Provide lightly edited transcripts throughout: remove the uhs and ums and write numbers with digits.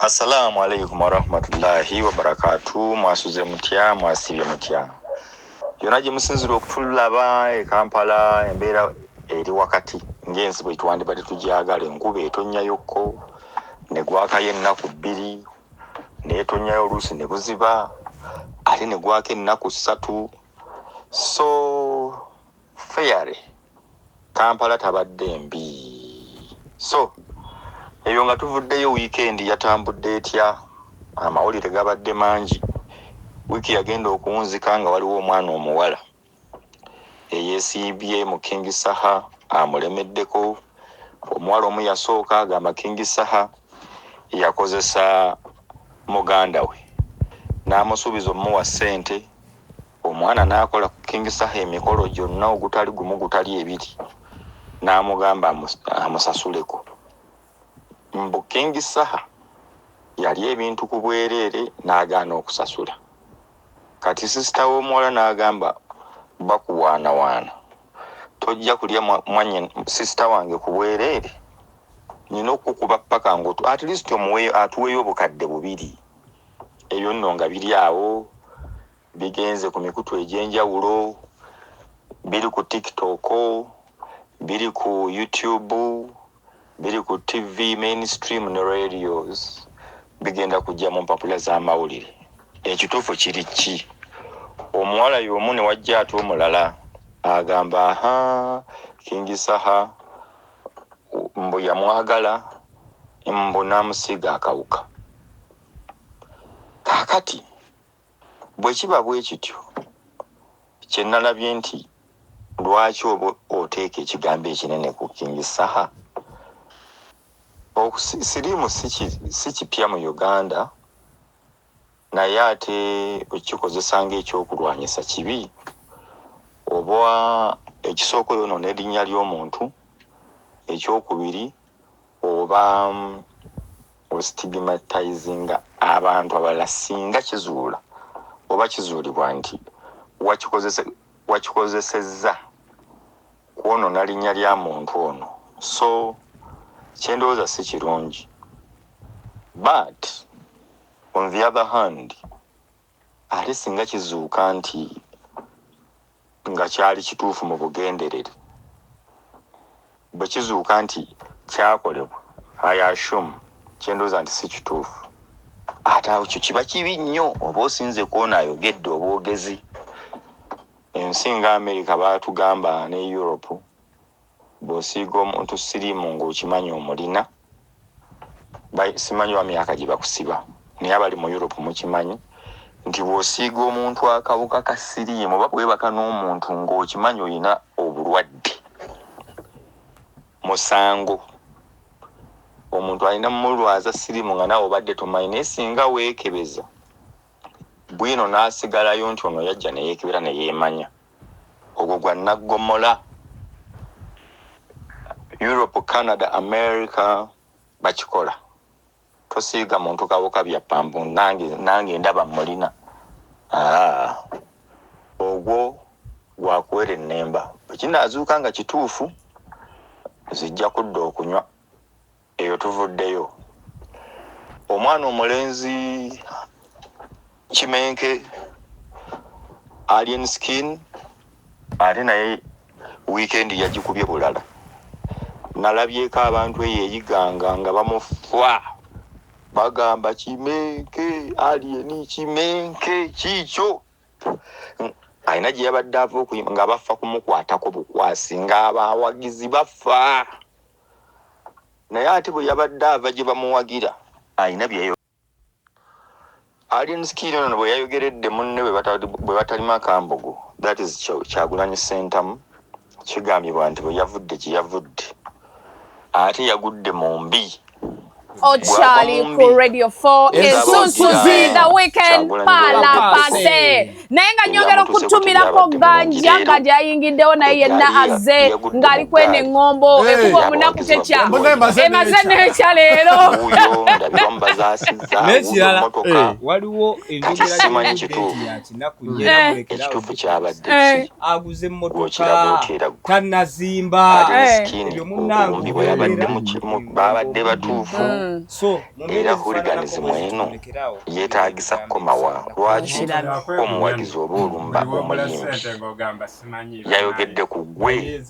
Assalamu alaikum warahmatullahi wabarakatu. Mwasuze mutya? Mwasiibye mutya? Yonna gye musinzira okutulaba e Kampala, embeera eri wakati ng'ensi bwe twandibadde tugyagala. Enkuba etonyayokko ne gwakayo ennaku 2, neetonnyayo oluusi ne buziba, ate ne gwaka ennaku 3. So fairly Kampala tabadde mbi. So ebyo nga tuvuddeyo, wiikendi yatambudde etya? Amawulire gabadde mangi. Wiiki yagenda okuwunzika nga waliwo omwana omuwala eyeesiibye mu King Saha, amulemeddeko. Omuwala omu yasooka agamba King Saha yakozesa muganda we n'amusuubiza omuwa ssente. Omwana n'akola ku King Saha emikolo gyonna ogutali gumu, gutali ebiri, n'amugamba amusasuleko. Mbu King Saha yali ebintu ku bwereere, n'agaana okusasula. Kati sister w'omuwala n'agamba, "Bakuwaanawaana, tojja kulya mwanye sister wange ku bwereere, nina okukuba paka nga at least omuweeyo, atuweeyo 2000." Ebyo nno nga biri awo, bigenze ku mikutu egy'enjawulo, biri ku TikTok, biri ku YouTube, biri ku TV mainstream ne radios, bigenda kujja mu mpapula z'amawulire. Ekituufu kiri ki? Omuwala y'omu ne wajja ate omulala agamba, aha, King Saha mbu yamwagala, mbu n'amusiiga akawuka. Kaakati bwe kiba bwe kityo, kye nalabye nti lwaki oba oteeka ekigambo ekinene ku King Saha? Siriimu si kipya mu Uganda, naye ate okikozesa ng'ekyokulwanyisa kibi. Oba ekisooka oyonoona erinnya ly'omuntu, ekyokubiri oba ostigmatizinga abantu abalala singa kizuula oba kizuulibwa nti wakikozesezza kwonoona linnya lya muntu ono. So kyendowooza si kirungi, but on the other hand, ate singa kizuuka nti nga kyali kituufu mu bugenderere, bwe kizuuka nti kyakolebwa, I assume, kyendowooza nti si kituufu, ate awo kyo kiba kibi nnyo, oba osinze kwona ayogedde obwogezi. Ensi nga America baatugamba ne Europe, bw'osiiga omuntu siriimu ng'okimanyi omulina, simanyi wa myaka gye bakusiba, naye abali mu Europe mukimanyi nti bw'osiiga omuntu akawuka ka siriimu oba bwebaka n'omuntu ng'okimanyi olina obulwadde, musango. Omuntu alina mumulwaza siriimu nga naawe obadde tomanyi, naye singa weekebeza bwino n'asigalayo nti ono yajja neyeekebera neyeemanya, ogwo gwa naggomola. Europe, Canada, America bakikola. Tosiiga muntu kawuka bya pambu, nange ndaba mulina. Aa, ogwo gwakuwera ennemba. Bwe kinaazuuka nga kituufu, zijja kudda okunywa. Eyo tuvuddeyo. Omwana omulenzi Kimenke Alien Skin ate naye wiikendi yagikubye bulala. Nalabyeko abantu eyo eyiganga nga bamufa, bagamba, "Kimenke Alien, Kimenke kiikyo." Alina gye yabadde ava okuyimba nga bafa kumukwatako bukwasi, ng'abawagizi bafa, naye ate bwe yabadde ava gye bamuwagira alina byeyo. Alien Skin ono bwe yayogeredde munne bwe batalima kambugu, that is Kyagulanyi Ssentamu, kigambibwa nti bwe yavudde gye yavudde ate yagudde mu mbi. Okyali ku Radio 4, ensunsuzi, The Weekend Palapase, naye nga nyongera okutumira. Tulinako yabadde mulungi Ganja. Leero Ganja yayingiddewo naye yenna eggaali azze yagudde ng'ali mu kweno ggaali. eŋŋombo Hey. ekuba omunaku Abawagizi tekya ba Mbona emaze emaze n'ekya. n'ekya leero. Wuuyo ndabirwamu bazaasizza, wuuyo N'ekirala, mmotoka. Waliwo Kati enjogera simanyi y'oludde kituufu. nti ya kinaku nnyo Eh. era mulekere awo. Ekituufu kyabadde ki? Aguze emmotoka Gw'okiraba otya era ggwe? tannazimba. Alien Eh. Skin Ebyo munnange obuwumbi bwe yabadde obeera babadde batuufu. So mu mbeera Era ezifaananako hooliganism bwe zityo, eno mulekere awo yeetaagisa okubeera kukomawa. Lwaki Ekirala. omuwagizi oba olumba omuyimbi yayogedde ku ggwe?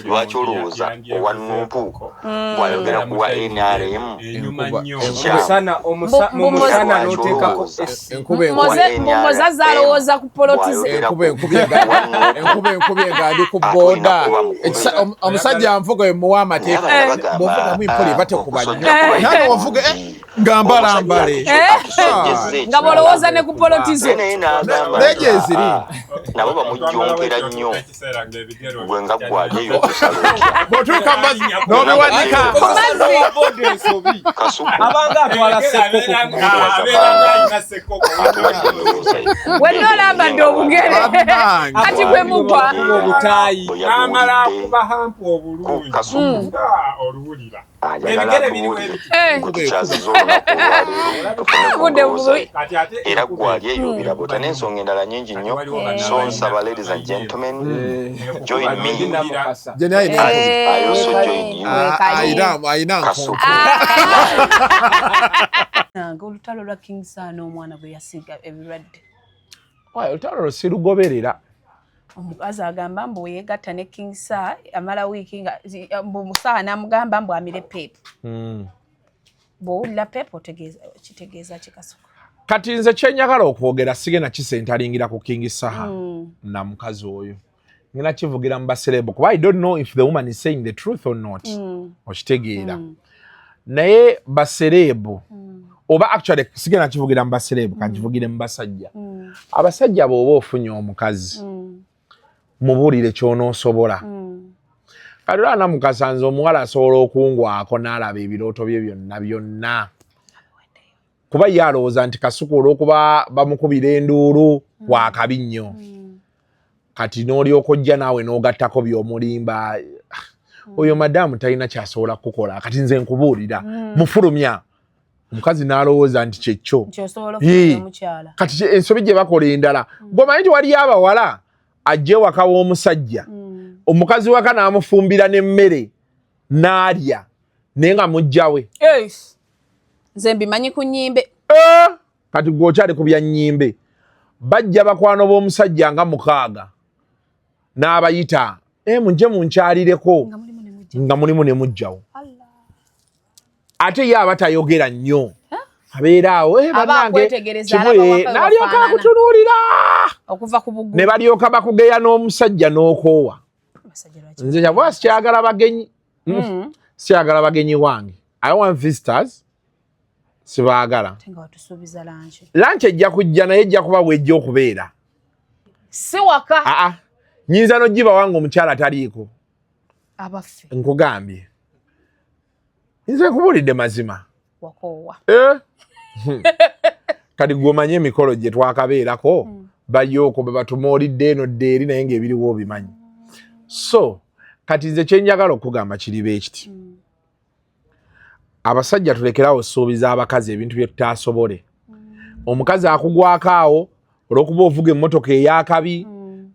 Lwaki olowooza owa NUP bw'ayogera ku wa NRM kikyamu? Omusana mu Mbu- musana Lwaki n'oteekako olowooza esi Enkuba Moze Wa Moze NRM alowooza ku poloti ze. bw'ayogera Enkuba ku enkubye nga wa NUP enkuba enkubye nga ndi ku ate olina booda. kuba mukulu. Omusajja anvuga emuwa Naye amateeka. abalala bagamba, Bw'ovugamu mpola eba tekuba nnyo. okusojja kuba Naye wavuga nga mbalambale. atusojjezza. Nga bw'olowooza ne ku poloti ze. Naye n'agamba Naye nti, gye ziri. "Ah, nabo bamujjonkera nnyo." Gwe nga gwali eyo okusala otya? Bw'otuuka mu mazzi n'obiwanika. Boda ensobi Kasuku abanga atwala sekoko. atuwadde endowooza ye. Wenna olambadde obugere. Bannange. Kati gwe mugwa. Obutaayi. Bwe N'amala yabuwulidde akuba hampu ku obulungi. Kasuku Ah, oluwulira ayagala Ebigere biri atubuulire bwe Eh. gwe tukyaziza olunaku olwaleero tufune ku Budde ndowooza ye. bubi. Kati ate Era gwali eyo birabo n'ensonga endala nyingi nnyo. So nsaba, ladies and gentlemen, join me. Jenny ayina As I also join you. Ayina Kasuku. nkonko. Nange olutalo lwa King Saha n'omwana bwe yasiiga ebirwadde. Olutalo lwo sirugoberera. Omukazi agamba mbu weyegatta ne King Saha amala wiiki nga mbu Musaha n'amugamba mbu amire PEP. Bw'owulira PEP otegeeza kitegeeza kikasuka. Kati nze kyenjagala okwogera sigenda kisentalingira ku King Saha na mukazi oyo, ngenda kivugira mu ba celeb kuba I don't know if the woman is saying the truth or not. Okitegeera? Naye ba celeb oba actually sigenda kivugira mu ba celeb, kankivugire mu basajja. Abasajja, bw'oba ofunye omukazi, mubuulire ky'onoosobola. Kati olaba namukasanze omuwala asobola okungwako n'alaba ebirooto bye byonna byonna, kuba ye alowooza nti Kasuku olw'okuba bamukubira enduulu wakabi nnyo. Kati n'olyoka ojja naawe n'ogattako by'omulimba. Oyo madamu talina kyasobola kukukola. Kati nze nkubuulira, mufulumya omukazi n'alowooza nti kyekyo. Nti osobola Yee. okufuna omukyala. Kati ensobi gye bakola endala, gwemanyi nti waliyo abawala ajja ewaka w'omusajja, omukazi waka n'amufumbira n'emmere n'alya, naye nga mujjawe. Nze mbimanyi ku nnyimbe. Eh! Kati gwe okyali ku bya nnyimbe. Bajja bakwano b'omusajja nga mukaaga n'abayita, e mujje munkyalireko. Nga mulimu ne mujja. Nga mulimu ne mujjawo. Ate ye aba tayogera nnyo, abeera awo, Aba bannange, akwetegereza, kimu, alaba waka we n'alyoka wafaanana. akutunuulira. Okuva ku bugulu. Ne balyoka bakugeya n'omusajja n'okoowa. Abasajja lwaki? Nze kyava sikyagala bagenyi. Sikyagala bagenyi wange. I want visitors, sibaagala. Ate nga watusuubiza lunch. Lunch ejja kujja, naye ejja kuba wejja okubeera. Si waka. Aa, nyinza n'ogibawa nga omukyala taliiko. Abaffe. Nkugambye, nze nkubuulidde mazima. Wakoowa. Eh? Kati gwomanye emikolo gye twakabeerako, bayooko be batumoolidde eno dde eri, naye ng'ebiriwo obimanyi. So kati nze kyenjagala okugamba kiriba ekiti: abasajja tulekerawo osuubiza abakazi ebintu bye tutaasobole. Omukazi akugwako awo olw'okuba ovuga emmotoka ey'akabi,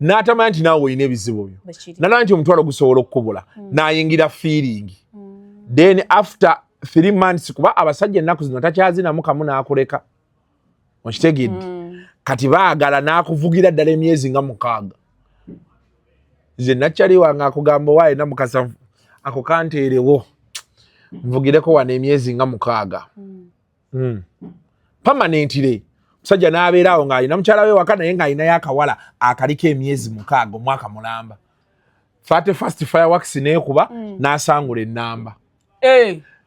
n'atamanya nti naawe olina ebizibu byo. Bwekiri. Nalaba nti omutwalo gusobola okukubula, n'ayingira feeling, then after 3 months, kuba abasajja ennaku zino takyazinamu kamu n'akuleka, okitegedde? Kati baagala n'akuvugira ddala emyezi nga 6. Nze nakyali wange akugamba, owaaye namukasa ako kanteerewo nvugireko wano emyezi nga 6. Permanently musajja n'abeera awo ng'alina mukyala we waka, naye ng'alinayo akawala akaliko emyezi 6, omwaka mulamba. 31st fireworks neekuba n'asangula ennamba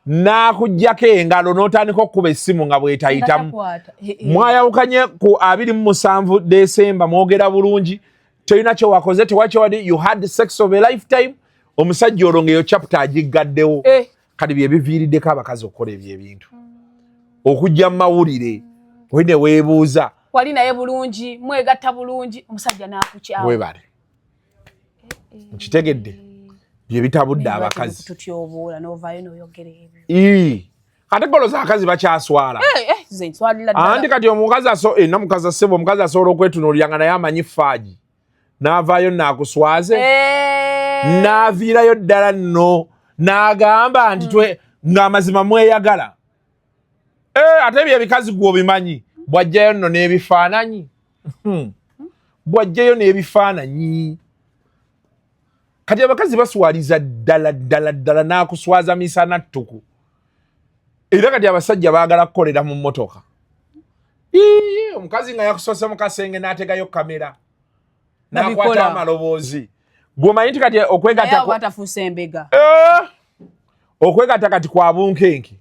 n'akugjako engalo n'otandika okukuba essimu nga bwetayitamu. Takwata. Mwayawukanye ku 27 Desemba, mwogera bulungi, tolina kyewakoze, tewakyewadi, you had sex of a lifetime. Omusajja olwo ngaeyo chapter agiggaddewo. Kati bye biviiriddeko abakazi okukola ebyo ebintu, okujja mu mawulire oli ne weebuuza. Wali naye bulungi, mwegatta bulungi, omusajja n'akukyawa. Webale, nkitegedde bye bitabudde abakazi. Tutyoboola n'ovaayo n'oyogera ebyo. Ii. Ate goloza abakazi bakyaswala. Eh, eh, nze nswalira ddala. Anti kati omukazi namukazi asebo, omukazi asobola okwetunuulira nga naye amanyi faagi, n'avaayo naakuswaze, n'aviirayo ddala nno n'agamba nti twe ng'amazima mweyagala. Ate ebyo ebikazi gwe obimanyi, bw'ajjayo nno n'ebifaananyi. Bw'ajjayo n'ebifaananyi. Kati abakazi baswaliza ddala ddala ddala, n'akuswaza misana ttuku. Era kati abasajja baagala kukolera mu mmotoka. Ii, omukazi nga yakusoose mu kasenge n'ategayo kamera n'akwata Babikola. amaloboozi, gwomanyi nti kati okwegatta Naye abo batafuuse embega. Okwegatta kati kwa bunkenke,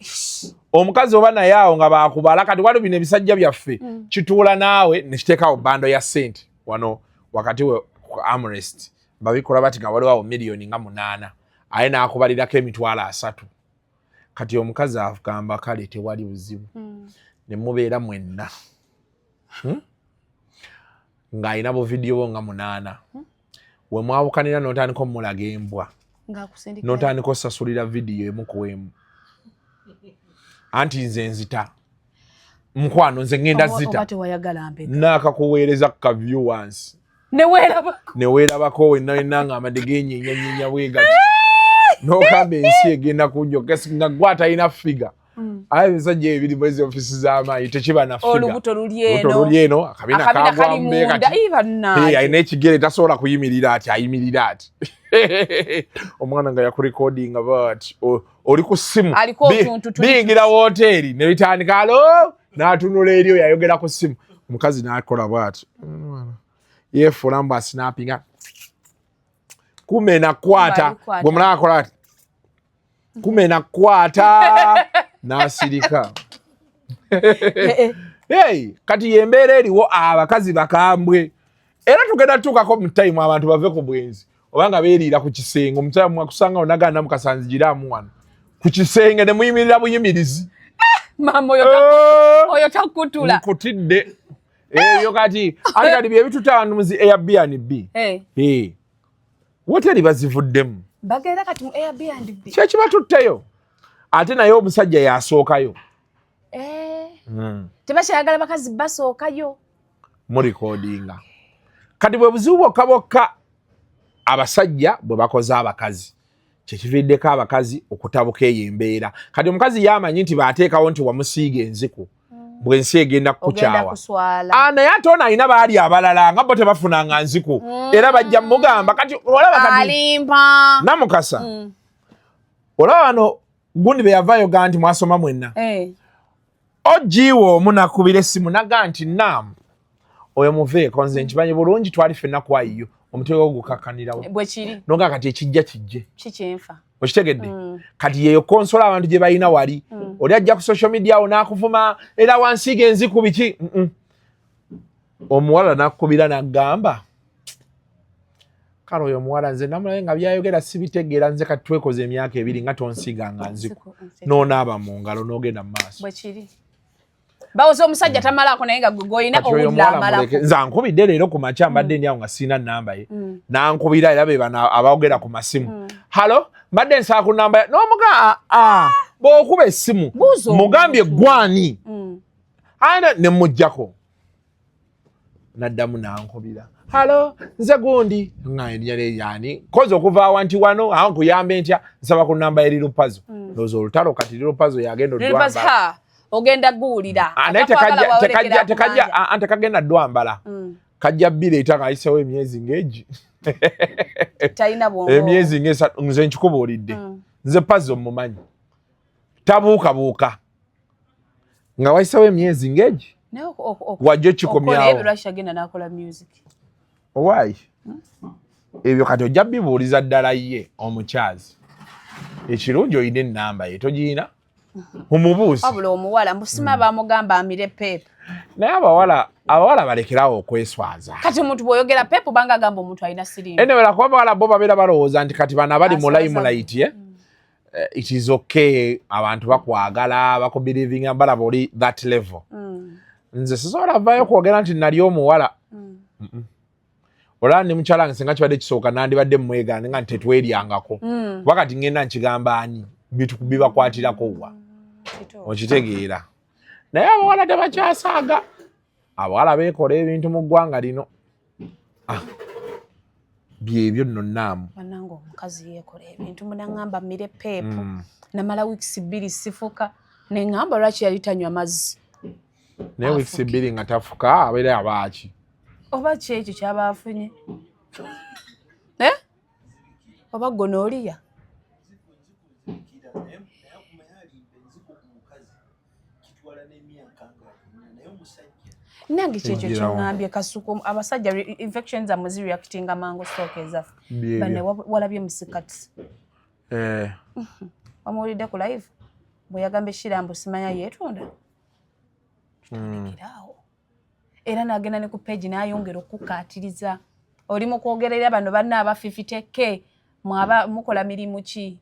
omukazi oba naye awo nga bakubala. Kati waliwo bino ebisajja byaffe kituula naawe nekiteekawo bando ya ssente wano wakati we ku armrest, babikola bati nga waliwo awo miliyoni nga 8, aye n'akubalirako 30,000. Kati omukazi agamba kale tewali buzibu, ne mubeera mwenna. Ng'alina buvidiyo bwo nga 8, we mwawukanira n'otandika omulaga embwa, Ng'akusindika. n'otandika osasulira vidiyo emu ku emu, anti nze nzita mukwano, nze ŋŋenda Oba zita. tewayagala mbega. Naakakuweereza ku ka view once. Ne weerabako. Ne weerabako wenna wenna nga amadde genyenyanyinya bwe gati, n'ogamba ensi egenda kunjo nga gwe atalina figure. Aye ebisajja ebiri mwezi ofisi z'amaanyi tekiba na figure. Olubuto luli eno. Olubuto luli eno, akabina Akabina kali kagwamu be munda. kati. Ii, bannange. Hey, alina ekigere, tasobola kuyimirira ati, ayimirira ati. Omwana nga yakurekodinga bati oli ku ssimu. Aliko otuntu tuli Biyingira woteeri ne bitandika, alo, n'atunula eri oyo ayogera ku ssimu. Omukazi n'akola bwati, yeefuula mbu asinapinga kumbe nakwata. Alikwata. Gwe mulaba akola ati kumbe nakwata n'asirika. Hey, kati yembeera eriwo, abakazi bakambwe, era tugenda tutuukako mu time abantu bave ku bwenzi obanga beeriira ku kisenge. Omusajja mwakusanga onaganda mukasanzigiramu wano ku kisenge ne muyimirira buyimirizi. Maama oyo oyo takutula. Nkutidde ebyo kati, ate kati byebituta abantu mu zi Airbnb. Eh, woteri bazivuddemu. Bagenda kati mu Airbnb. Kyekibatutteyo, ate naye omusajja yasookayo. Tebakyayagala bakazi basookayo. Murekodinga. Kati bwe buzibu bwokka bwokka abasajja bwe bakoze abakazi, kyekiviiddeko abakazi okutabuka eyo embeera. Kati omukazi yamanyi nti baateekawo nti wamusiiga enziku, bwensi egenda Ogenda kukucyawa. kuswala. Ah, naye ate ono alina baali abalala nga bo tebafunanga nziku, era bajja mugamba. Kati olaba kati Alimpa. Namukasa, olaba wano gundi be yavaayo gaa nti mwasoma mwenna. Ogiwa omu nakubira essimu naga nti naamu oyo muveeko, nze nkimanyi bulungi, twali ffenna kwayiyo, omutwe gwo gukakkanirawo. Bwe kiri. Noga kati ekijja kijje. Kikyenfa. Okitegedde? Kati yeyo konsola abantu gye balina wali. Oli ajja ku social media awo n'akuvuma era wansiiga enziku biki. Omuwala nakubira nagamba kale oyo omuwala nze namulabe nga byayogera sibitegeera, nze kati twekoze emyaka 2 nga tonsiiganga nziku, n'onaaba mu ngalo n'ogenda mu maaso. Bwe kiri, bawoza omusajja tamalaako, naye nga gwe gwolina Kati oyo owulira omuwala muleke. amalako. Nze ankubidde leero ku makya, mbadde ndi awo nga sirina namba ye, nankubira, era be bano abawogera ku masimu, halo, mbadde nsaba ku namba n'omuga aa bw'okuba essimu Buuza mugambye omuntu. gwani ane ne muggyako. Naddamu nankubira, halo, nze gundi nga erinnya lye yani kozi okuva awa nti wano awo nkuyambe ntya, nsaba ku namba ya Lirupazo. Ndowooza olutalo kati Lirupazo yagenda Lilipazo, odwambala. ha, ogenda guwulira. Ah, naye Atakwagala tekajja bw'awolekera tekajja akubanja. ah, tekagenda ddwambala. Kajja bireeta ng'ayisewo emyezi ng'egi. Talina bwongo. Emyezi ng'esatu, nze nkikubuulidde. Nze Pazo mumanyi, tabuukabuuka nga wayisewo emyezi ng'egi. Naye Wajja okola okikomyawo. ebyo, lwaki agenda n'akola music? Owaayi, ebyo kati ojja bibuuliza ddala ye omukyazi. Ekirungi olina ennamba ye, togiyina? Omubuuzi. Wabula omuwala mbusima bamugamba amire pepe. Naye abawala balekerawo okweswaza. Kati omuntu bw'oyogera pepe obanga agamba omuntu alina sirimu. Anyway, kuba abawala bo babeera balowooza nti kati bano abali mu Aswaza. limelight, it is okay, abantu bakwagala, bakubelievinga, balaba oli that level. Nze sisobola vaayo kwogera nti nali omuwala. Olaba ndi mukyala wange, singa kibadde kisooka nandibadde mwegaane nga ntetweryangako, kuba kati ngenda nkigamba ani bibakwatirako wa? Okitegeera? Naye abawala tebakyasaaga, abawala beekola ebintu mu ggwanga lino. Ah, byebyo nno naamu. Banange, omukazi yeekola ebintu, munaŋŋamba mmire peepu, namala wiikisi 2 sifuka, neŋŋamba lwaki yali tanywa mazzi. Naye wiikisi 2 nga tafuka, abeera abaaki? Oba ki ekyo kyaba afunye? Eh? Oba gonorrhea? Naye alimba enziko ku mukazi kitwala n'emyaka nga naye omusajja. Nange kyekyo Ejjirawo. kyeŋŋambye Kasuku, abasajja infection zammwe zireactinga mangu sooka ezaffe. Byebyo. Bane walabye musikati? Eh, Wamuwulidde ku live bwe yagamba ekirambo simanya yeetunda? Tutandikiraawo era n'agenda ne ku page n'ayongera okukkaatiriza oli mu kwogerera bano banna aba 50K, mwaba mukola mirimu ki?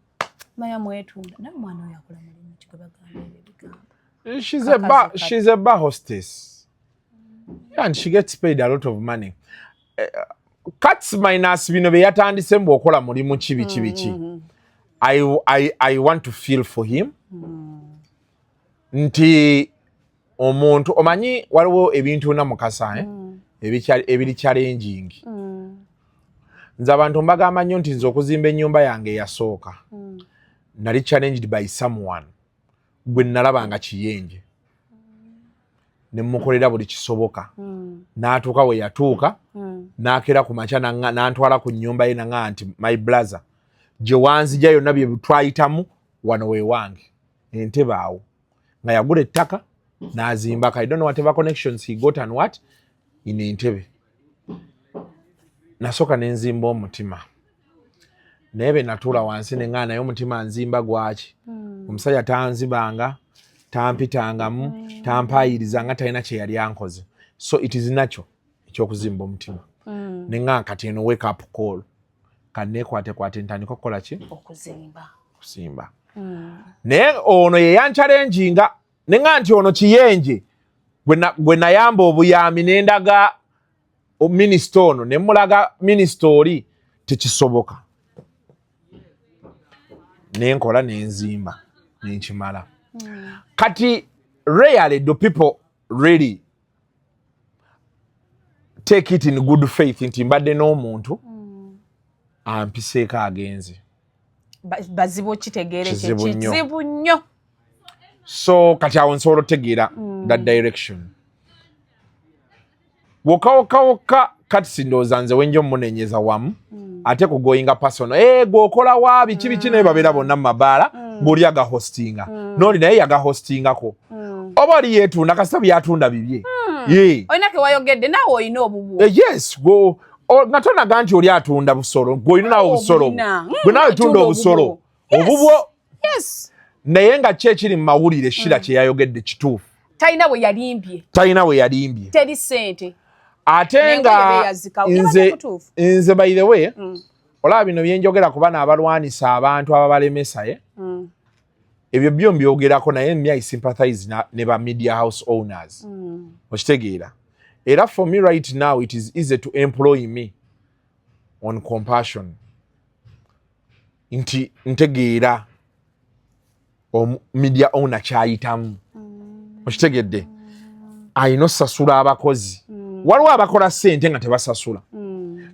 Manya mwetunda. Naye omwana oyo akola mulimu ki gwe bagamba ebyo ebigambo? She's a bar, Kakazi. She's a bar hostess. Yeah, and she gets paid a lot of money. Cats minus bino bye yatandise mbu okola mulimu ki biki biki. I want to feel for him. Nti omuntu omanyi waliwo ebintu na Mukasa, eh? Ebiri challenging. Nze abantu mbagamba nnyo nti nze okuzimba ennyumba yange eyasooka nali challenged by someone gwe nalaba nga kiyenje, ne mukolera buli kisoboka n'atuuka we yatuuka, n'akeera ku makya n'antwala ku nnyumba ye, naŋŋa nti, "My brother, gye wanzija yonna bye twayitamu, wano we wange entebe." Awo nga yagula ettaka n'azimbako. I don't know whatever connections he got and what in Entebe. Nasooka ne nzimba omutima, naye bwe natuula wansi ne ŋŋaa naye omutima nzimba gwaki? Omusajja tanzibanga, tampitangamu, tampayirizanga, talina kye yali ankoze, so it is nakyo ekyokuzimba omutima. Ne ŋŋaa kati eno wake up call, kanneekwatekwate ntandika okukola ki? Okuzimba. Kusimba. Naye ono ye yanchallenginga ne ŋŋaa nti ono kiyenje gwe nayamba obuyambi, ne ndaga minisita ono, ne mulaga minisita oli, tekisoboka. Nenkola nenzimba nenkimala. Kati rarely do people really take it in good faith nti mbadde n'omuntu ampiseeko agenze. Bazibu okitegeera ekyo. Kizibu nnyo. Kizibu nnyo. So kati awo nsobola otegeera that direction wokka wokka wokka. Kati sindowooza nze wenja omunenyeza wamu ate kugoyinga personal. Eh, gweokola wa biki biki, naye babeera bonna mu mabaala, ng'oli agahostinga n'oli naye yagahostingako, oba oli yeetunda, kasita byatunda bibye. Ye. Olina ke wayogedde naawe olina obubwo. Eh, yes, nga tonaga nti oli atunda busolo, gwe olina naawe obusolo. Obulina. Gwe naawe tunda tunda obusolo obubwo. Yes. obubwo. Yes. Naye nga ki ekiri mu mawulire, Shira kye yayogedde kituufu. Talina bwe yalimbye. Talina we yalimbye. Teri ssente. Ate Nengoye nga beeyazikawo. nze Yabadde mutuufu. Nze by the way, olaba bino byenjogera ku bano abalwanisa abantu ababalemesa, ye ebyo byo mbyogerako, naye me I sympathize ne ba media house owners. Okitegeera? Era for me right now it is easy to employ me on compassion, nti ntegeera media owner kyayitamu. Okitegedde? Alina osasula abakozi. Waliwo abakola ssente nga tebasasula,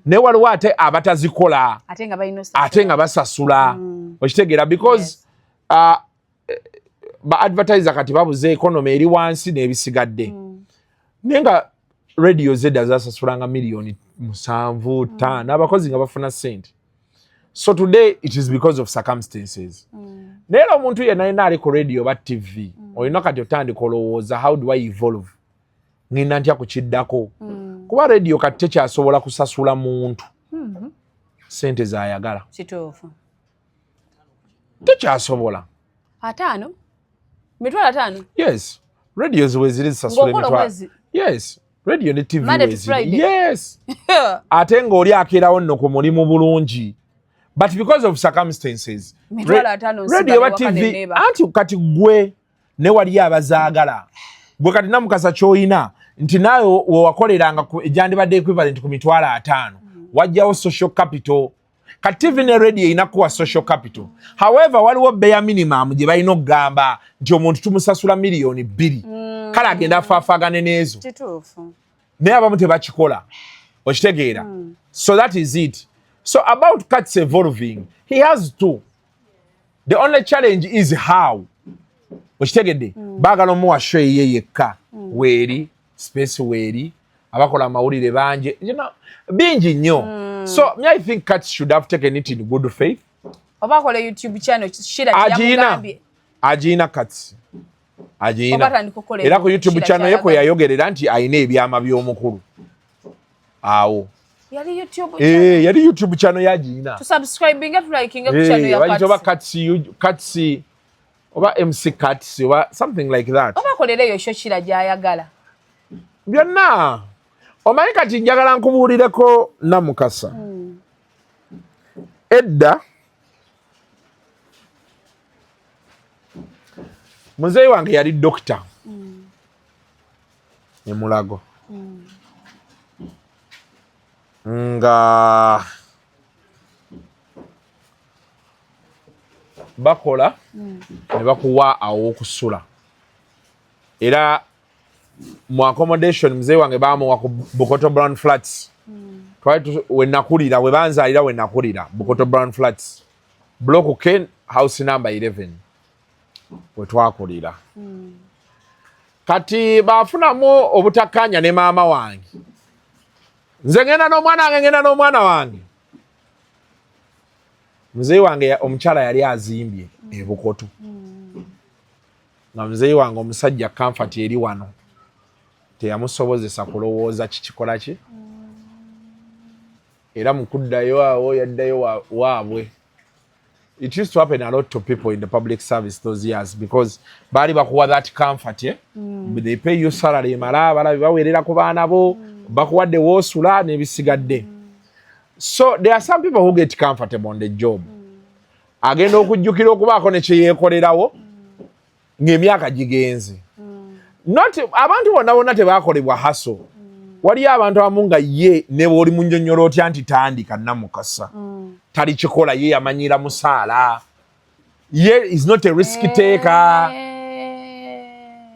naye waliwo ate abatazikola ate nga balina osasula. Ate nga basasula. Okitegeera? Because Yes. Ba advertiser kati babuze, economy eri wansi n'ebisigadde, naye nga radio zedda zasasulanga miliyoni 7, 5, abakozi nga bafuna ssente. So today it is because of circumstances. Naye era omuntu yenna yenna ali ku radio oba TV, olina kati otandika olowooza, how do I evolve? Ngenda ntya kukiddako? Kuba radio kati tekyasobola kusasula muntu sente zayagala. Kituufu. Tekyasobola. 50, 50,000. Yes, radios weziri zisasula Ng'okola emitwalo. omwezi? Yes, radio ne TV Monday to weziri. Friday? Yes, ate ng'oli akeerawo nno ku mulimu bulungi, but because of circumstances 50,000 radio nsigala oba ewaka TV ne neebaka. Anti kati gwe ne wali abazaagala. Gwe kati Namukasa ky'olina nti naawe wewakoleranga egyandibadde equivalent ku 50,000, wajjawo social capital. Kati TV ne radio erina kuwa social capital. However, waliwo bare minimum gye balina okugamba nti omuntu tumusasula 2 miliyoni, kale agenda afaafaagane n'ezo. Kituufu. Naye abamu tebakikola, okitegeera? So that is it. So about Kats evolving, he has to. The only challenge is how, okitegedde? Baagala omuwa show eyiye yekka, weeri space, weeri abakola amawulire bangi, bingi nnyo. So me, I think Kats should have taken it in good faith. Oba akola YouTube channel, Shira. Agiina. Yamugambye. Agiina, Kats Oba agiina. atandika okukola Era ku YouTube Shira channel ye kwe kyayagala. yayogerera nti ayina ebyama by'omukulu awo. Yali YouTube channel. Eh, yali YouTube channel yagiina. Tusubscribinge, tulikinge ku channel ya Bayita oba Kats. Kats, Kats oba MC Kats oba something like that. Oba akolera eyo show Shira gy'ayagala. Byonna omanyi. Kati njagala nkubuulireko, Namukasa, edda muzeeyi wange yali dokita e Mulago, nga bakola ne bakuwa aw'okusula, era mu accommodation muzeeyi wange bamuwa ku Bukoto Brown Flats. Twali we nakulira, we banzaalira, we nakulira, Bukoto Brown Flats, Block K, house number 11, we twakulira. Kati bafunamu obutakkaanya ne maama wange. Nze ngenda n'omwana wange, ngenda n'omwana wange. Muzeeyi wange omukyala yali azimbye e Bukoto, nga muzeeyi wange omusajja comfort eri wano teyamusobozesa kulowooza kikikola ki. Era mu kuddayo awo yaddayo waabwe. It used to happen a lot to people in the public service those years, because baali bakuwa that comfort, eh? They pay you salary emala, abalabi baweerera ku baana bo, bakuwadde woosula n'ebisigadde. So there are some people who get comfortable on the job, agenda okujjukira okubaako ne kyeyeekolerawo ng'emyaka gigenze. Not abantu bonna bonna tebakolebwa hustle. Waliyo abantu abamu nga ye ne bw'oli munnyonnyola otya nti tandika, Namukasa, talikikola. Ye yamanyira musaala, ye is not a risk taker.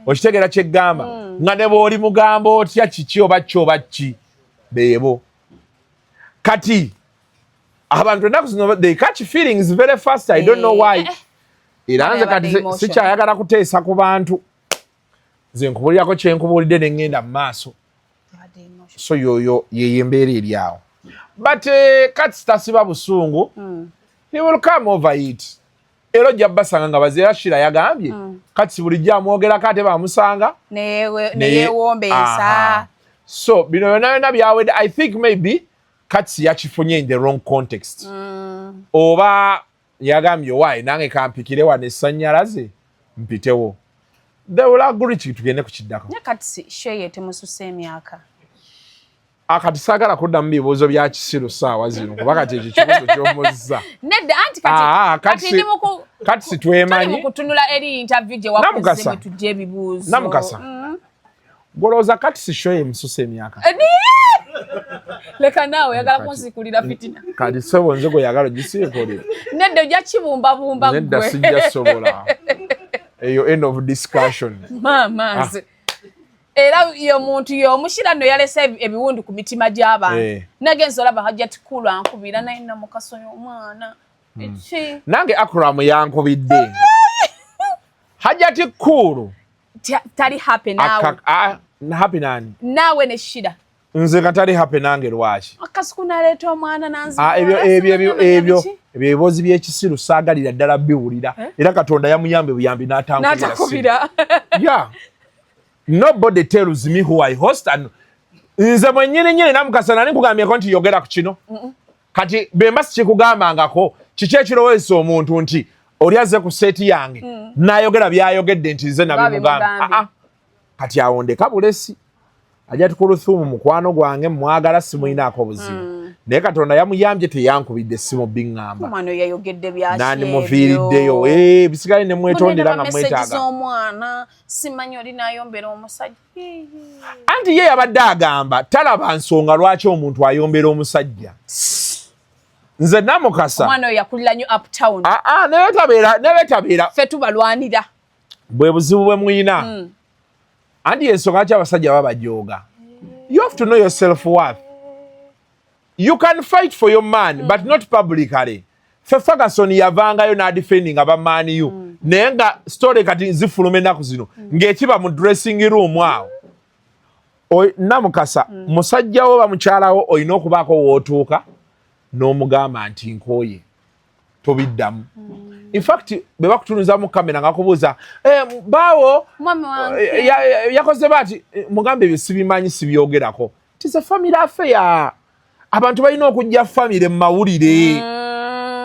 Okitegeera kyeggamba? Nga ne bw'oli mugamba otya kiki oba ki oba ki, beebo. Kati abantu ennaku zino, they catch feelings very fast. I don't know why. Era nze kati sikyayagala kuteesa ku bantu. Nze nkubulirako kyenkubuulidde ne ŋŋenda mu maaso. So yoyo yeyo embeera eri awo. But kati tasiba busungu, he will come over it. Era ojja basanga nga bazeera. Shira yagambye kati bulijjo amwogerako, ate bamusanga neyewombeesa. So bino byonna byonna byawedde. I think maybe Kati yakifunye in the wrong context, oba yagambye, owaayi nange kampikire wano essannyalaze mpitewo. They will agree. Tugende ku kiddako. Kati sheye temususa emyaka. Akati saagala kuddamu bibuuzo bya kisiru saawa zino, kuba kati ekyo kibuuzo kyomuzza. Nedda, anti kati kati sitwemanyi. Kutunula eri interview gye wakoze mwe tujja ebibuuzo. Namukasa, golowooza kati si show emususa emyaka? Leka naawe, oyagala kunsikulira fitina. Kati sebo, nze gwe yagala ogisiikulira. Nedda, ojja kibumbabumba. Nedda, sijja sobola. Eyo end of discussion. Maama nze era yo muntu y'omushira nno yalese ebiwundu ku mitima gy'abantu. Nagenza olaba Hajjati Kulu ankubira naye Namukaso y'omwana eki. Nange Akram yankubidde. Hajjati Kulu tali happy naawe. Happy nani? Naawe ne Shira. Nze nga tali happy nange lwaki? Akasuku naleeta omwana. Ebyo ebyo ebyo ebyo ebibuuzo by'ekisiru saagalira ddala biwulira. Era Katonda yamuyambe buyambi n'atakubira. Yeah, nobody tells me who I host, and nze mwennyini nyini Namukasa nali nkugambyeko nti yogera ku kino? Kati bemba sikikugambangako, kiki ekirowoozesa omuntu nti oli azze ku set yange n'ayogera byayogedde nti nze nabimugamba? Babimugambye. Ah, ah. Kati awo ndeka bulesi. Ajja tukuluthumu mukwano gwange, mwagala, simulinaako buzibu. Naye Katonda yamuyambye, teyankubidde essimu biŋŋamba. Omwana oyo yayogedde byaki? Nandimuviiriddeyo. Eh, bisigale ne mwetondera nga mwetaaga. Z'omwana simanyi oli nayombera omusajja. Anti ye yabadde agamba talaba nsonga lwaki omuntu ayombera omusajja. Nze Namukasa, Omwana oyo yakulira nnyo uptown. Ah, ah, naye tabeera, naye tabeera. Ffe tubalwanira. Bwe buzibu bwe muyina. Anti ensonga lwaki abasajja babajooga, you have to know your self worth. You can fight for your man, but not publicly. Fe Ferguson yavangayo n'adefendinga ba Man U, naye nga story kati zifuluma ennaku zino ng'ekiba mu dressing room awo. Namukasa, musajja wo oba mukyala wo, olina okubaako w'otuuka n'omugamba nti nkooye, tobiddamu. In fact, bwe bakutunuza mu kamera nga kubuuza, eh, baawo Mwami wange. eh, yakoze baati, eh, mugambe ebyo sibimanyi, sibyogerako. It's a family affair. Abantu balina okujja family mu mawulire.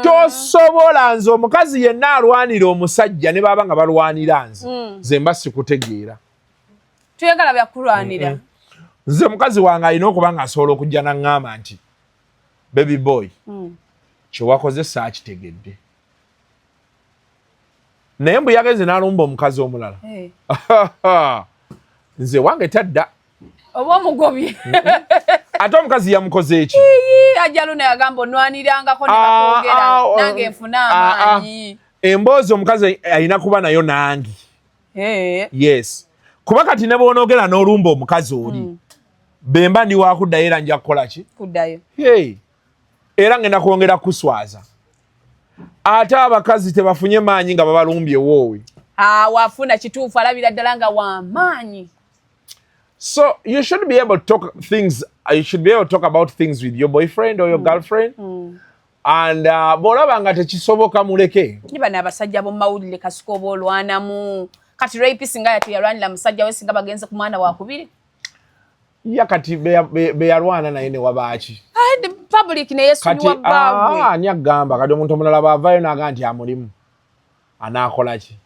Tosobola. Nze omukazi yenna alwanira omusajja ne baba nga balwanira nze, nze mba sikutegeera. Tuyagala byakulwanira. Nze mukazi wange alina okuba nga asobola okujja naŋŋamba nti baby boy, kyewakoze saakitegedde, naye mbu yagenze n'alumba omukazi omulala. Eh. Nze wange tadda. Oba omugobye. Ate omukazi yamukoze eki? Ajja luno yagamba onwanirangako ne Ah, bakwogera ah, nange nfune ah, ah. amaanyi. Emboozi omukazi alina kuba nayo nange. Eh. Yes, kuba kati ne bw'onoogera n'olumba omukazi oli, bemba ndi wakuddayo era nja kukola ki? Kuddayo. Hey. Era ngenda kwongera kuswaza. Ate abakazi tebafunye maanyi nga babalumbye woowe. Ah, wafuna kituufu, alabira ddala nga wamaanyi. So you should be able to talk things, you should be able to talk about things with your boyfriend or your girlfriend. And bw'olaba nga tekisoboka, muleke. Ni bano abasajja b'omumawulire, Kasuka, oba olwanamu kati rape, singa yate yalwanira musajja we, singa bagenze ku mwana wakubiri. Ya kati be yalwana naye ne wabaaki? Ah, the public neyesonyiwa Kati baabwe. ah, ani agamba kati omuntu omulala bw'avaayo n'agaa nti amulimu, anaakola ki?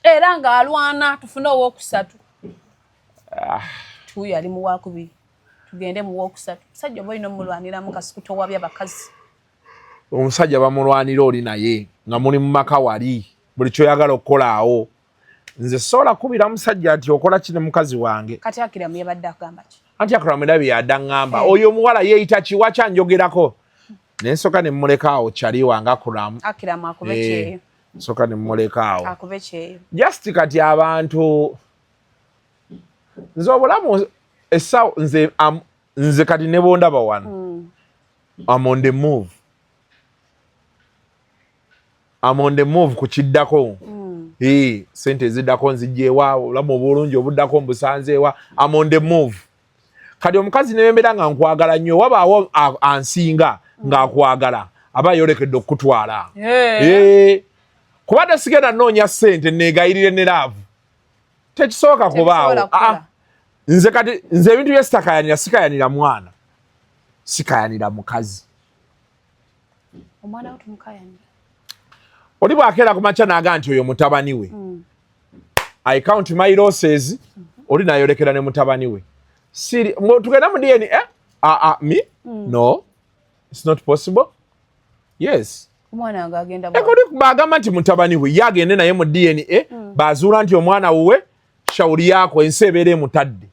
Era ng'alwana tufune owokusatu. Tuuyo ali mu wakubiri, tugende mu wokusatu. Musajja oba olina omulwaniramu, Kasuku, towabya bakazi. Omusajja bamulwanira oli naye nga muli mu maka wali, buli kyoyagala okukola awo. Nze sobola kubira musajja nti okola ki ne mukazi wange. Kati Akiramu yabadde agamba ki? Anti Akiramu era byeyadde aŋŋamba, Eh. oyo omuwala yeeyita ki, wakyanjogerako, naye nsooka ne mmuleka awo. Kyali wange Akuramu. Akiramu akube Eh, kyeyo. Nsooka ne mmuleka awo. Akube kyeyo. Just kati abantu, nze obulamu essaawa nze nze kati ne bondaba wano, I'm on the move, I'm on the move ku kiddako. Eh, sente eziddako nzijja, obulamu obulungi obuddako mbusanze ewa. I'm on the move. Kati omukazi ne bembeera nga nkwagala nnyo, wabaawo ansinga ng'akwagala, aba ayolekedde okukutwala. Eh. Eh, kuba tesigenda nnoonya ssente neegayirire ne love, tekisoboka kubaawo. Tekisobola kukola. Ah, nze kati nze ebintu bye sitakayanira, sikayanira mwana, sikayanira mukazi. Omwana we tumukayanira. Oli bwakeera ku makya n'aga nti oyo mutabani we, I count my losses. Oli nayolekera ne mutabani we. Siri tugenda mu DNA, eh? Ah, ah, me, no, it's not possible. Yes. Omwana wange agenda. Ekoli bagamba nti mutabani we, ye agende naye mu DNA. Bazuula nti omwana wuwe, shauri yako, ensi ebeera emutadde,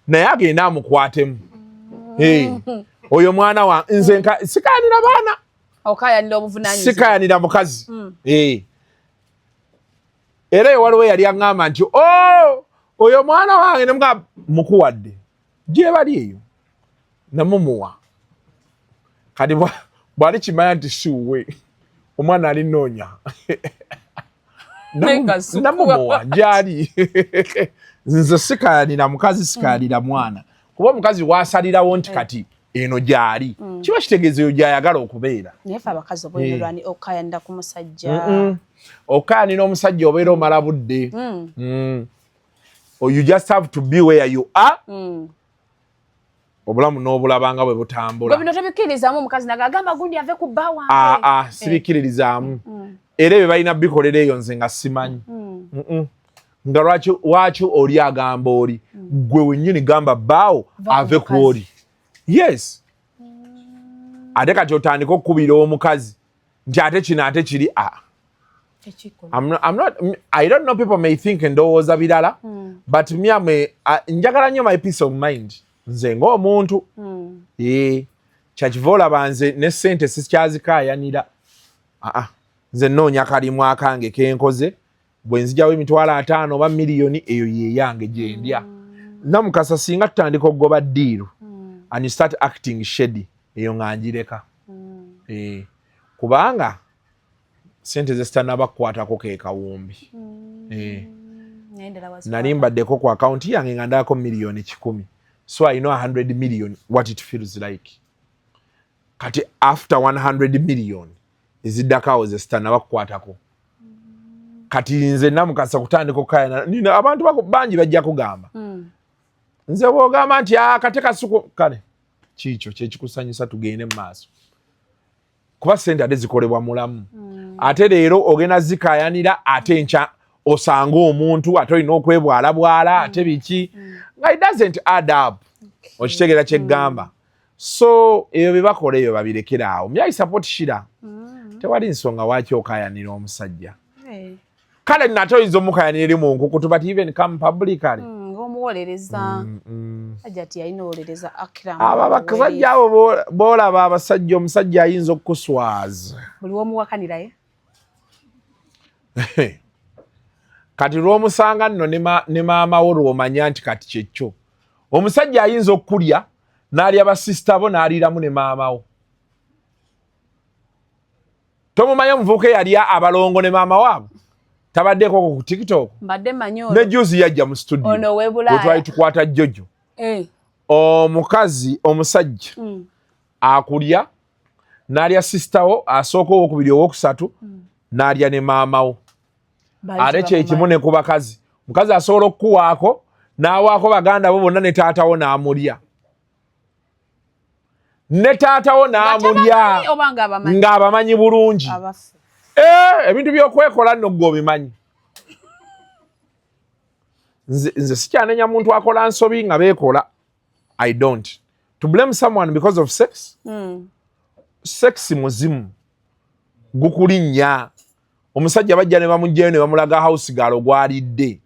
naye agende amukwatemu. Hey, oyo mwana wa nze sikayanira baana. Okayanira obuvunanyizibwa. Sikayanira mukazi. Eh. Era waliwo yali aŋŋamba nti o oyo mwana wange, nemuga mukuwadde gye bali eyo namumuwa. Kati bwali kimanya nti si wuwe, omwana ali noonya. Naye Namumuwa gyali. Nze sikayanira mukazi, sikayanira mwana, kuba omukazi wasalirawo nti kati eno gyali, kiba kitegeeza eyo gyayagala okubeera. Naye fe abakazi oba olina okayanira ku musajja. Okayanira omusajja obeera omala budde. Or you just have to be where you are. Obulamu n'obulabanga bwe butambula. Gwe bino tebikkirizaamu omukazi naga agamba gundi ave ku bba wange? Ah, ah, sibikkiririzaamu. Era ebyo balina bikolera eyo, nze nga simanyi. Nga lwaki waki oli agamba oli, gwe wennyini gamba bbaawo Va ku ave ku mukazi. oli. Yes. Ate kati otandika okukubira omukazi nti ate kino ate kiri a I'm not, I don't know, people may think ndowooza birala, but me am njagala nnyo my peace of mind nze ng'omuntu. Kyakiva olaba nze ne ssente sikyazikaayanira. Aa, nze nnoonya kalimu akange kenkoze, bwe nzijawo 500,000 oba miliyoni, eyo yeyange gyendya. Namukasa, singa tutandika okugoba deal and you start acting shady, eyo nga njireka. Kubanga sente zezitanaba kukwatako ke kawumbi. Nali mbaddeko ku akawunti yange nga ndabako miliyoni 100, so I know 100 million, what it feels like. Kati after 100 million eziddako awo zezitanaba kukwatako. Kati nze Namukasa kutandika okukayana nina abantu bangi bajja kugamba nze bwogamba nti, "Ah, kate kasuku." Kale kiikyo kyekikusanyusa, tugende mu maaso, kuba sente ate zikolebwa mulamu. Ate leero ogenda zikayanira, ate enkya osanga omuntu ate olina okwebwalabwala, ate biki, nga it doesn't add up. Okitegeera kyeggamba? So ebyo bye bakola ebyo babirekere awo. Me, I support Shira. Tewali nsonga waki okayanira omusajja. Kale nate oyinza omukayanira eri mu nkukutu, but even come publicly. Ng'omuwolereza. Hajati yalina owolereza Akram. Abo abasajja abo boolaba abasajja, omusajja ayinza okukuswaza. Buli womuwakaniraye. Kati lw'omusanga nno ne maama wo, lw'omanya nti kati kyekyo. Omusajja ayinza okukulya n'alya basisita bo n'aliiramu ne maama wo. Tomumanyi omuvubuka eyalya abalongo ne maama waabwe? Tabaddeko ku TikTok? Mbadde manyi. Ne juzi yajja mu studio. Ono ow'e Bulaaya. Wetwali tukwata Jojo. Omukazi, omusajja akulya n'alya sisita wo asooka, owokubiri, owokusatu, n'alya ne maama wo. Ate kyekimu ne ku bakazi. Omukazi asobola okukuwaako n'awaako baganda bo bonna ne taatawo n'amulya, ne taatawo n'amulya. Oba nga abamanyi? Ng'abamanyi bulungi. Abaffe. Eh, ebintu by'okwekola nno gwe obimanyi. Nze sikyanenya muntu akola nsobi nga beekola. I don't to blame someone because of sex. Sex muzimu gukulinnya. Omusajja bajja ne bamugjayo ne bamulaga house girl gwalidde,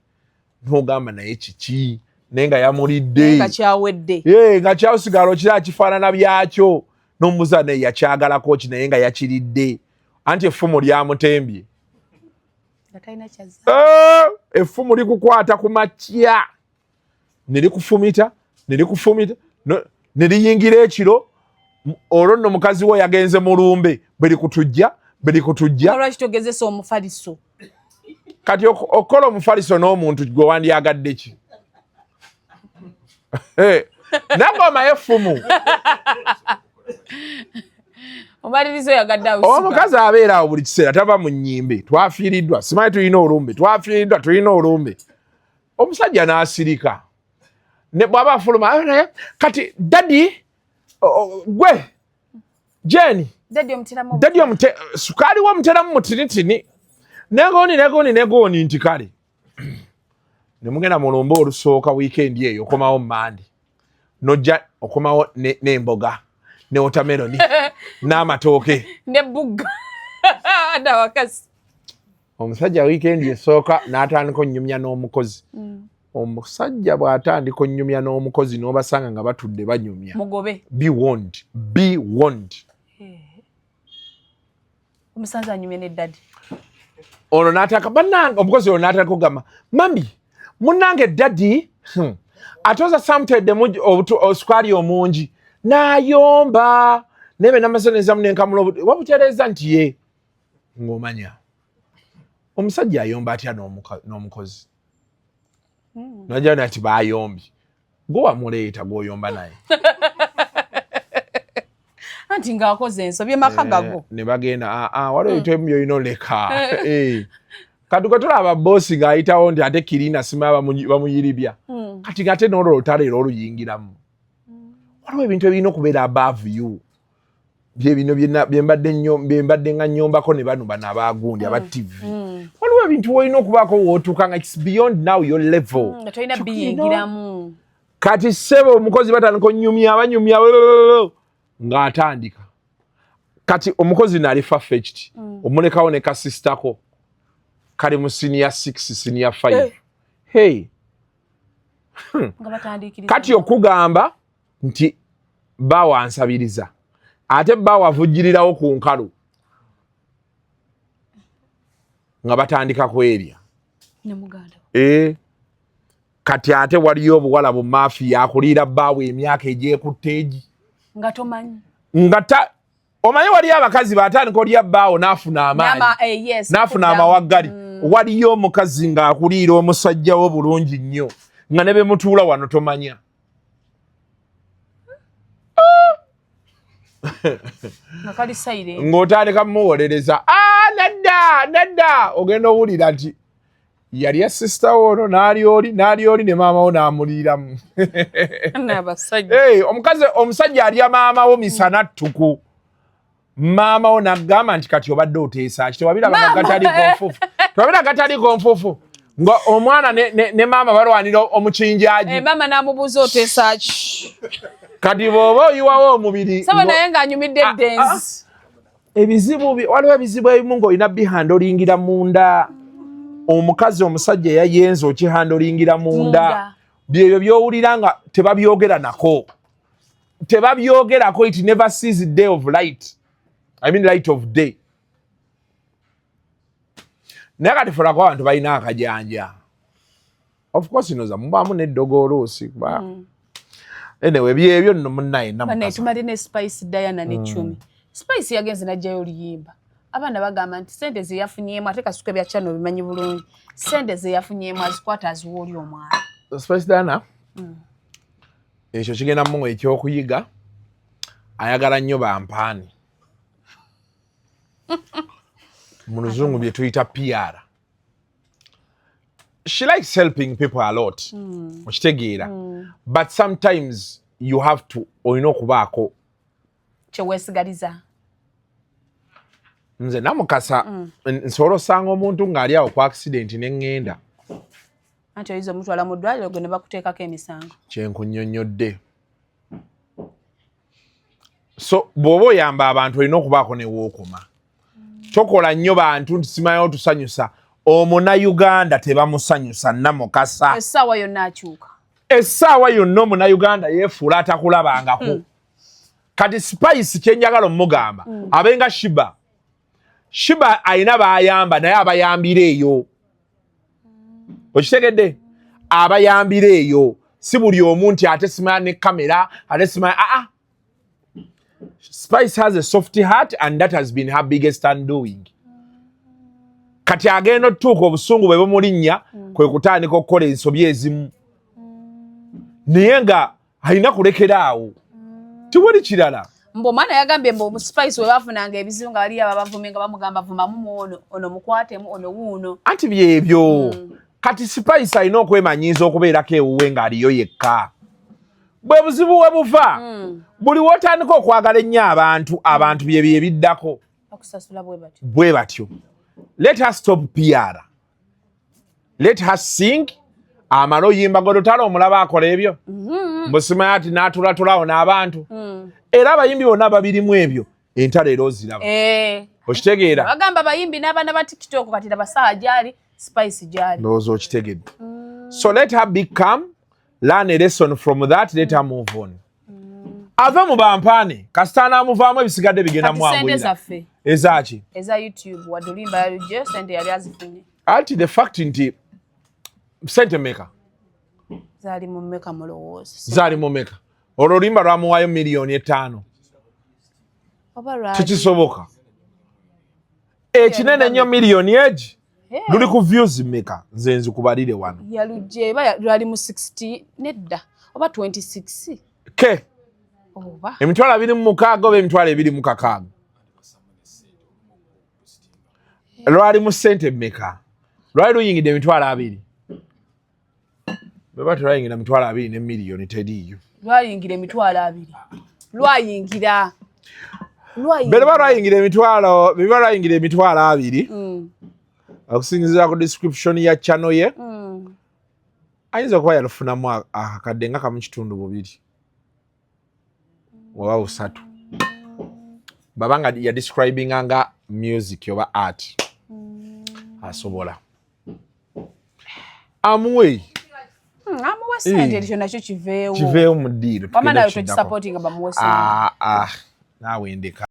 n'ogamba naye kiki, naye nga yamulidde. Nga kyawedde. Ye nga house girl kira kifaanana byakyo, n'omubuuza naye yakyagalako ki, naye nga yakiridde, anti effumu lyamutembye. Nga talina kyazza. Eh, effumu likukwata ku makya ne likufumita ne likufumita ne liyingira ekiro. Olwo nno mukazi wo yagenze mulumbe, bwe likutujja, bwe likutujja. Lwaki togezesa omufaliso? Kati okukola omufaliso n'omuntu gwe wandyagadde ki? Eh, nange omaye effumu. Omaliriza oyagadde awusiga. Omukazi abeera awo buli kiseera tava mu nnyimbe, twafiiriddwa, simanyi tulina olumbe, twafiiriddwa, tulina olumbe. Omusajja n'asirika ne bw'aba afuluma, "Ah, naye kati daddy, gwe Jeni." Daddy omuteramu. Daddy omute sukaali wo omuteramu mutinitini, negoni negoni negoni, nti kale ne mugenda mulumbe olusooka. Wiikendi eyo okomawo mandi, nojja okomawo n'emboga ne watermelon n'amatooke. Ne bugga nawakasi. Omusajja wiikendi esooka n'atandika onnyumya n'omukozi. Omusajja bw'atandika onnyumya n'omukozi n'obasanga nga batudde banyumya, Mugobe. Be warned, be warned. Omusanze anyumye ne daddy. Ono n'ataka bannange, omukozi ono n'ataka okugamba, "Mummy munnange daddy, ate oza samuteddemu osukaali omungi n'ayomba naye be namasenezamu nenkamula wabutereeza." Nti ye ng'omanya omusajja ayomba atya n'omukozi? Najja nati bayombye, gwe wamuleeta gw'oyomba naye. Anti ng'akoze ensobi, emaka gago. Eh, ne bagenda, "Ah, ah, waliwo ebintu ebimu byolina oleka." Eh. Kati gwe tulaba boosi ng'ayitawo nti ate kirina sima bamuyiribya. Kati ng'ate n'olwo olutalo era oluyingiramu. Waliwo ebintu ebirina okubeera above you, byebino byembadde nnyo byembadde nga nyombako ne bano bano abagundi aba TV. Waliwo ebintu wolina okubaako wootuuka nga it's beyond now your level. Nga tolina biyingiramu. Kati ssebo omukozi batandika onyumya, banyumya ng'atandika. Kati omukozi naali far-fetched, omulekawo ne kasistako kali mu senior 6, senior 5. Hey. Nga batandikiriza. Kati okugamba nti bawansabiriza, ate bawavujjirirawo ku nkalu nga batandika kwerya. Ne muganda we. E, kati ate waliyo obuwala bu mafia akuliira bbaawe emyaka egyekutta egi. Nga tomanyi. Nga ta omanyi waliyo abakazi batandika olya bbaawo n'afuna amaanyi. Yes, n'afuna kuddamu. Amawaggali. Waliyo omukazi ng'akuliira omusajja wo bulungi nnyo nga ne bemutuula wano tomanya. Nga kali silent. Ng'otandika mumuwolereza, "Ah, nedda nedda," ogenda owulira nti yalya sisita wo ono n'ali oli n'ali oli ne maama wo n'amuliiramu. N'abasajja. Hey, omukazi omusajja alya maama wo misana ttuku, maama wo n'agamba nti kati obadde oteesa ki? Tewabiraba nga gataliko nfufu, tewabira gataliko nfufu, nga omwana ne maama balwanira omukinjaji. Eh, maama n'amubuuza, "Oteesa ki?" Kati bw'oba oyiwawo omubiri saba naye ng'anyumidde Ah, dance. Ebizibu waliwo ebizibu ebimu ng'olina bihandlingira munda. Omukazi omusajja eyayenza okihandlingira munda. Munda. Byebyo byowulira nga tebabyogera nako, tebabyogerako. It never sees day of light, I mean light of day. Naye kati fulako abantu balina akajanja. Of course noza mubaamu neddogo oluusi kuba anyway byebyo nno munnaye. Banaye. Namukasa. Tumale ne Spice Diana ne Chumi. Spice yagenze n'ajjayo oluyimba. Abaana bagamba nti sente ze yafunyemu, ate Kasuku ebya channel obimanyi bulungi, sente ze yafunyemu azikwata aziwa oli omwana. Spice Diana, ekyo kigenda muwa ekyokuyiga. Ayagala nnyo bampaani, mu luzungu bye tuyita PR. She likes helping people a lot, okitegeera? But sometimes you have to, olina okubaako kyeweesigaliza. Nze Namukasa, nsobola osanga omuntu ng'ali awo ku accident ne ŋŋenda. Anti oyinza omutwala mu ddwaliro gwe ne bakuteekako emisango. Kyenkunnyonnyodde. So bw'oba oyamba abantu, olina okubaako ne wookoma. Tokola nnyo bantu nti simanyi otusanyusa. Omunayuganda tebamusanyusa, Namukasa. Essaawa yonna akyuka. Essaawa yonna omunayuganda yeefuula atakulabangako. Kati Spice kyenjagala omugamba, abenga Sheebah. Sheebah alina bayamba, naye abayambira eyo, okitegedde? Abayambira eyo, si buli omu nti ate simanya ne kamera, ate simanya aa. Spice has a soft heart and that has been her biggest undoing. Kati agenda otutuuka obusungu bwe bumulinnya, kwe kutandika okukola ensobi ezimu, naye nga alina kulekera awo, tiwali kirala. Mbu omwana yagambye mbu Spice we bafunanga ebizibu nga bali ababavumye nga bamugamba, "Vumamu muono, ono mukwatemu, ono wuuno." Anti byebyo. Kati Spice alina okwemanyiiza okubeerako ewuwe ng'aliyo yekka. Bwe buzibu we buva. Buli wotandika okwagala ennyo abantu, abantu bye bye biddako. Bakusasula bwe batyo. Bwe batyo. Let her stop PR, let her sing. Amale oyimba godotala, omulaba akola ebyo mbusimanya ati n'atulatulawo n'abantu. Era abayimbi bonna babirimu ebyo, entalo era oziraba. Eh. Okitegeera? Bagamba abayimbi n'abaana ba TikTok, kati laba saawa gyali, Spice gyali. Ndowooza okitegedde. So let her become, learn a lesson from that, let her move on, ave mu bampaane. Kasita anaamuvaamu, ebisigadde bigenda Kati sente mwanguyira. zaffe. Ezaki? Eza YouTube, wadde oluyimba yalugyeyo, sente yali azifunye. Anti the fact nti sente meka? Zaali mu mmeka mulowooza? Zaali mu meka? Olwo oluyimba lwamuwaayo 5 miliyoni. Oba lwali Tekisoboka. Ekinene ennyo miliyoni egi. Luli ku views meka? Nze nzikubalire wano. Yalugye eba lwali mu 60, nedda, oba 26. Ke Oba 26,000 oba 26,000. Lwali mu ssente mmeka? Lwali luyingidde 20,000. Bweba telwayingira 20,000 ne miliyoni teriiyo. Lwayingira 20,000, lwayingira. Bwe lwayingira emitwalo, bwe lwayingira 20,000, okusinziira ku description ya channel ye, ayinza okuba yalufunamu akakadde nga 1.2 oba 3. Babanga ya describing nga music oba art. Asobola. Amuwe. Amuwe sente, ekyo nakyo kiveewo. Kiveewo mu ddiiro. Wama nawe togisupportinga bamuwe sente. Ah ah. Naawe ndeka.